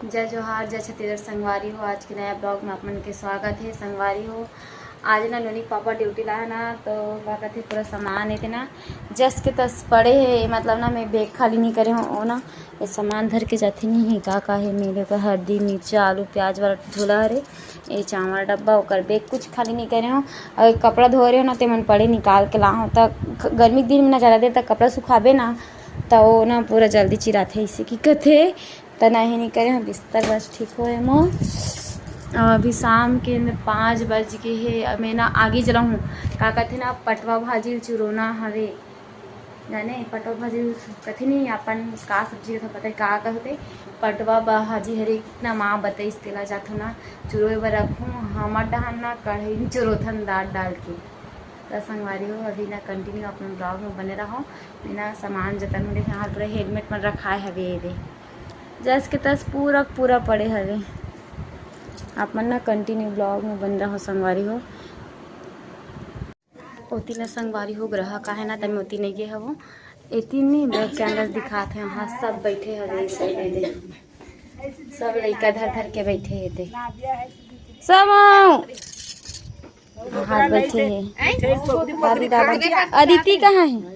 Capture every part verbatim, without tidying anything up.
जय जोहार, जय छत्तीसगढ़ संगवारी हो। आज के नया ब्लॉग में आप मन के स्वागत है संगवारी हो। आज ना नोनी के पापा ड्यूटी ला है ना, तो का कहते पूरा सामान एते ना जस के तस पड़े है। मतलब ना मैं बैग खाली नहीं करे हूँ, वो ना ये सामान धर के जाते नहीं है। का का है मेरे का, हल्दी, मिर्चा, आलू, प्याज वाला झोला हरे, ये चावल डब्बा, ओकर बैग कुछ खाली नहीं करे हूँ। और कपड़ा धो रहे हो ना, ते मन पड़े निकाल के ला हूँ। त गर्मी के दिन में ना ज़्यादा देर तक कपड़ा सुखाबे ना, त वो ना पूरा जल्दी चिराथे, इसे की कथे। त ना ही नहीं करे हूँ, बिस्तर बस ठीक होए मो। अभी शाम के न पाँच बज के है। अब मैं ना आगे जला हूँ, का कहते ना, पटवा भाजी चुरोना हवे। जाने पटवा भाजी कथी नहीं, अपन का सब्जी का पता है का कहते। पटवा भाजी हरे इतना माँ बताइस, तेला जाथो ना चुरोए बर रखूँ। हमर डहान ना कढ़ाई में चुरोथन दाल डाल के। त संगवारी हो, अभी ना कंटिन्यू अपन ब्लॉग में बने रहो। मैं ना सामान जतन हूँ, देखे हाल पूरा हेलमेट में रखाए हवे ये दे, जस के तस पूरा पूरा पड़े हवे। आप मन ना कंटिन्यू ब्लॉग में बने रहो संगवारी हो। ओती ना संगवारी हो ग्राहक आहे ना, त मैं ओती नहीं गे हवो। एती नहीं, बैक कैमरा दिखात है, वहाँ सब बैठे हवे, सब लइका धर धर के बैठे हे ते। सब आओ। हाथ बैठे हे। दादी दादा। अदिति कहाँ है?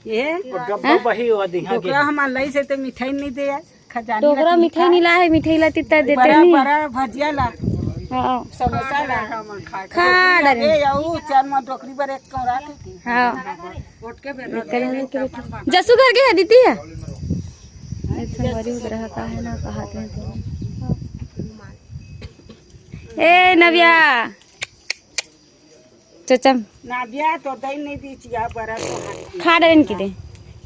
ये डोकरा हमार लई से ते मिठाई नहीं दे यार। खजानी टोकरा रखी मिठाई नहीं ला है, मिठाई ला तित्ता देते बड़ा नहीं। बड़ा भजिया ला। हाँ। समोसा ला। खा डरे। ए, यऊ चार मा डोकरी बर एक कौरा के। हाँ। जसु घर के है दीदी है। अच्छा, बड़ी उधर का है ना, कहा थे तो। ए नव्या। चचम। ना बिया तो दई नहीं दी चिया बरा तो हाथ। खा डरेन की दे।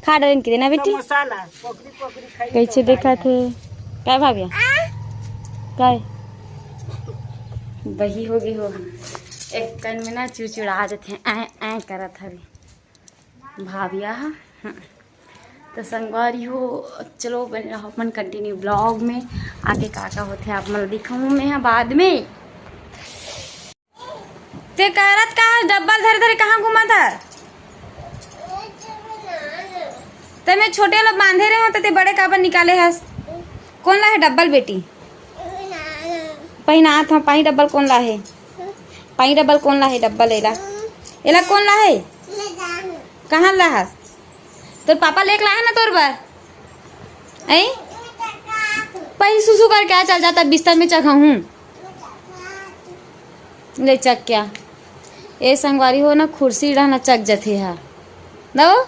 खा डरेन की दे ना बेटी। समोसा ला, पकड़ी पकड़ी खाई। कैसे तो देखा थे? काय भाभिया? काय? बही हो गई हो। एक कन में ना चुड़चुड़ा जाते हैं, ऐ ऐ करत हवे भाभिया। हाँ। तो संगवारी हो, चलो बने रहो अपन कंटिन्यू ब्लॉग में। आगे का का होते आप मन दिखाऊँ मैं हाँ बाद में। ते करत का हस? डब्बल धरे धरे कहाँ घूमत हस? ते मैं छोटे ला बांधे रहे हो, तो ते बड़े काबर निकाले हस? कौन ला है डब्बल बेटी? पहिनात हूँ, पाई डब्बल कौन ला है? पाई डब्बल कौन ला है? डब्बल एला, एला कौन ला है? कहाँ ला हस? तोर पापा लेके ला है ना तोर बर। ऐ? पहले सुसु करके आ, चल जाता बिस्तर में चघा हूँ। ले चक क्या? ए संगवारी हो ना, खुर्सी डहना चक जथे हा। दो।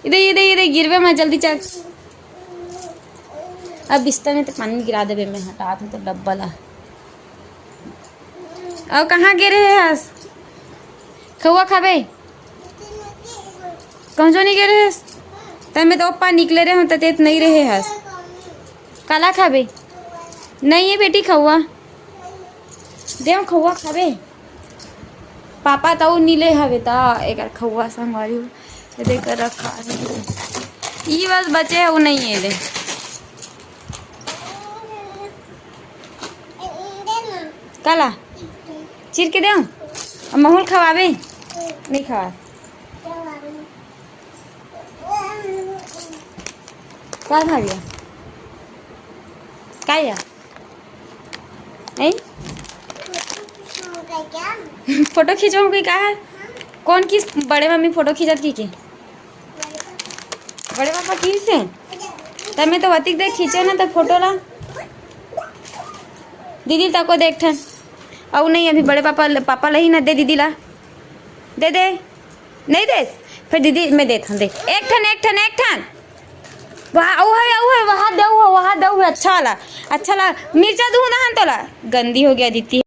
इधर, इधर, इधर गिरवे में जल्दी चक। अब बिस्तर में तो पानी गिरा देबे मैं, हटा दूँ तो डब्बा ला। अउ कहाँ गे रहे हस? खउआ खाबे? कहूँ जो नहीं गे रहे हस? तब मैं तो ओप्पा निकले रहे हूँ, तो तेत नहीं रहे हस। काला खाबे? नहीं है बेटी खउआ। देव खउआ खाबे? पापा तो नीले हवे ता एकर खउआ संगवारी हो। ये देख रखा है। ई बस बचे है, वो नहीं है दे। काला? चीर के देव? अब माहौल खवाबे? नहीं खवा। का भाविया? का या? हैं? फोटो खींचो कोई का है? कौन किस बड़े मम्मी फोटो खींचत की के? बड़े पापा की से? तब मैं तो वतिक देख खींचे ना तो फोटो ला। दीदी तको देख ठन। अउ नहीं, अभी बड़े पापा, पापा ला ही ना दे, दीदी ला। दे दे। नहीं दे। फिर दीदी मैं देत हूँ, दे। एक ठन, एक ठन, एक ठन। वहाँ, वो है, वो है, वहाँ दे, वो, वहाँ दे, वो अच्छा वाला। अच्छा ला, मिर्चा दूँ ना तोला। गंदी हो गया दीदी।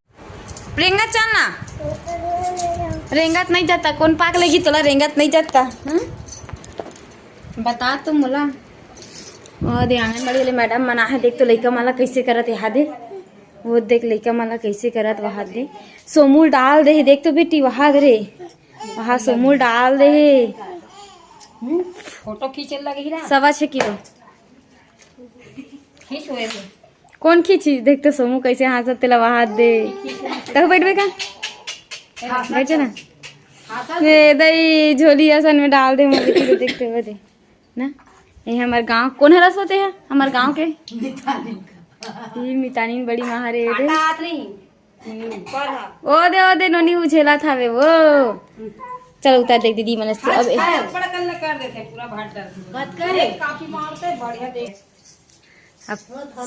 रेंगत चल ना। रेंगत नहीं जाता, कौन पाक लेगी तोला, रेंगत नहीं जाता। हम्म? बता तो मोला। वो दे आंगनबाड़ी वाले मैडम मना है, देख तो लइका मन ला कैसे करत यहाँ दे। वो देख लइका मन ला कैसे करत वहाँ दे। सोमू ल डाल दे, देख तो बेटी वहाँ दे रे। वहाँ सोमू ल डाल दे। फोटो खींचे लगी ना। सवा छः किलो। खींच हुए थे। कौन खींची? देख तो सोमू कैसे हाँसत तेला वहाँ दे। तब बैठबे का? बैठे ना। हाँ, सर। ये दई झोली असन में डाल दे, मोर बेटी को देखते हुए दे। ना? ये हमर गांव, कोन हरस होते हैं हमर गांव के? मितानिन का। ये मितानिन बड़ी महारे दे। आटा आत नहीं। हम्म, पर हाँ। ओ दे, ओ दे, नोनी उझेलत हवे वो। चल उतार दे दीदी, मने से अब अच्छा है। बड़ा कन कर देते, पूरा भात डाल दे। मत करे। काफी मारते, बढ़िया देख। अब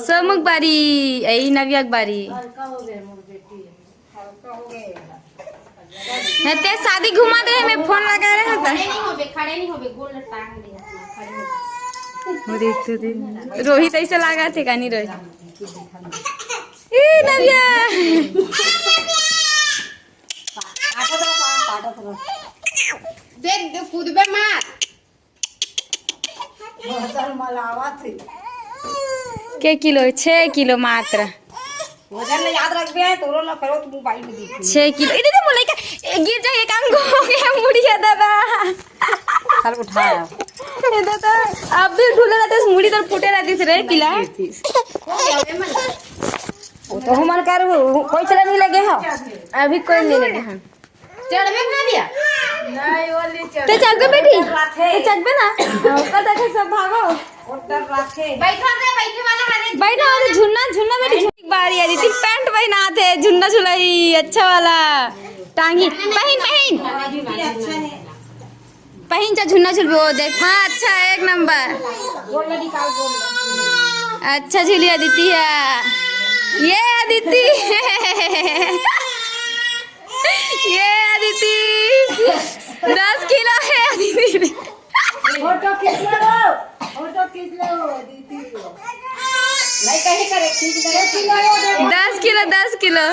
सोमुक बारी, ए नविया के बारी। हल्का हो गए मोर बेटी। हल्का हो गए। हे ते शादी घुमा दे, मैं फोन लगा रहे हैं खड़े नहीं होबे, खड़े नहीं होबे, गोल टांग दे अपना, खड़े होबे। वो देख तो दे। रोहित ऐसे लगा थे का नहीं रोहित? ए नविया। काटत रहो, काटत रहो। देख, देख, कूदबे मार। मसल मलावा थे। के किलो? छः किलो मात्र। वजन ले याद रखबे, तोरो ला फेरो तू मोबाइल में देख। छः किलो। ए, दीदी, मोला का, ए, गिर जाए, एक अंग हो गया, मुड़िया दादा। चल उठाया। ए दादा, अब भी ढूले रहते, मुड़ी तर फूटे रहती रे, पिला। वो तो हम कर, कोई चला नहीं लगे हो। अभी कोई नहीं लगे हैं। चढ़बे ना दिया। ते चढ़बे बेटी, ते चढ़बे ना। हाँ, कल तक सब भागो। बैठो रे, बैठे वाला है रे। बैठो रे, झुलना, झुलना बेटी, झुलना। बारी आ रही थी, पैंट पहना थे, झुलना झुलाई, अच्छा वाला। टांगी, पहन, पहन। अच्छा है। पहन जा, झुलना झुलबो, देख। हाँ, अच्छा है, एक नंबर। अच्छा झूली अदिति है। ये अदिति। ये अदिति। दस किलो है अदिति। फोटो खींच लो, फोटो खींच लो, दीदी। नहीं कहीं करे, खींच ले। दस किलो, दस किलो।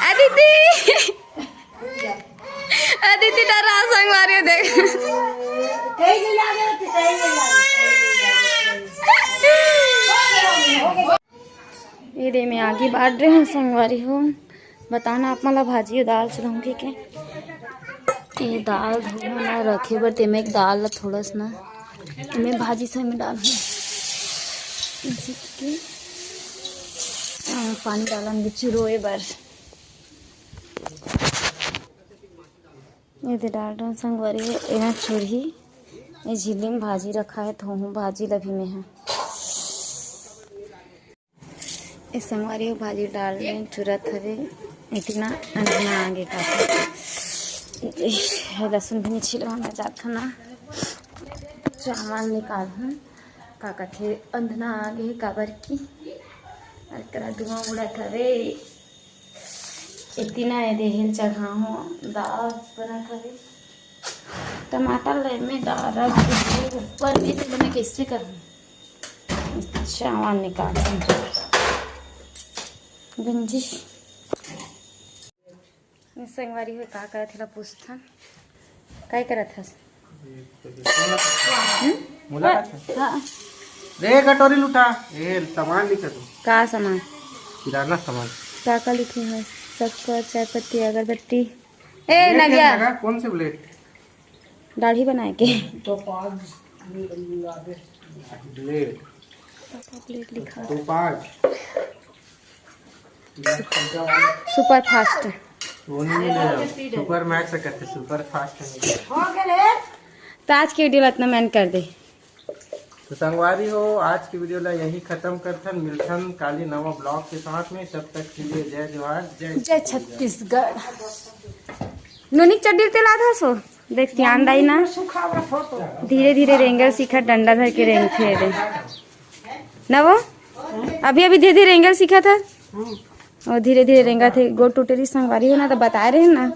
अदिति। अदिति डरा संगवारी हो देख। कहीं नहीं लागे, कहीं नहीं लागे। ये दे मैं आगी बांट रहे हूँ संगवारी हो। बताना आप मन ला भाजी अउ दाल चढ़ाऊंगी के। ये दाल धोना रखे बर ते मैं एक दाल ला थोड़ा सा ना मैं भाजी से में डालूँ। इसी के, अ, पानी डालूंगी चिरोए बर। ये दे डाल रहा संगवारी, एना चुरही, ये झिल्ली में भाजी रखा है, तो हूँ भाजी लभी में है। ए संगवारी हो भाजी डाल रहे, चुरत हवे, इतना अंधना आगे का। ए, लहसुन भी नहीं छिलवाना जात है ना, चावल निकाल हूँ, का कथे अंधना आगे काबर की, अरे करा धुआं उड़त हवे। इतना ये देहिल चढ़ाहूँ, दाल बनत हवे। टमाटर ले में डारब ऊपर में, तो मैं कैसे करूँ? चावल निकाल गंजी। संगवारी हो का करत हेला पूछथन, काय करत हस? हम्म? मुलाकात है। हाँ। रे कटोरी लुटा, ए सामान लिखा तू। का सामान? किराना सामान। का का लिखे है? शक्कर, चाय पत्ती, अगरबत्ती। ए, ये नव्या। क्या लगा? कौन से ब्लेड? दाढ़ी बनाए के। ब्लेड। ब्लेड लिखा। टोपाज। Super fast. वो नहीं मिलेगा। सुपर मैक्स करते, सुपर फास्ट नहीं मिलेगा। तो आज की वीडियो ला इतना में end कर दे। तो संगवारी हो, आज की वीडियो ला यही खत्म करथन। मिलथन काली नवा ब्लॉग के साथ में। तब तक के लिए जय जोहार, जय जय छत्तीसगढ़। नोनी चड्डी तेल आधा सो देख सियान दाई ना। धीरे धीरे रेंगल सीखा, डंडा धर के रेंगथे दे ना वो। अभी अभी धीरे धीरे रेंगल सीखा था। वो धीरे धीरे रेंगा थे, गोड़ टूटे रही संगवारी हो ना, तो बताए रहे ना,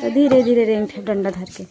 तो धीरे धीरे रेंग थे डंडा धर के।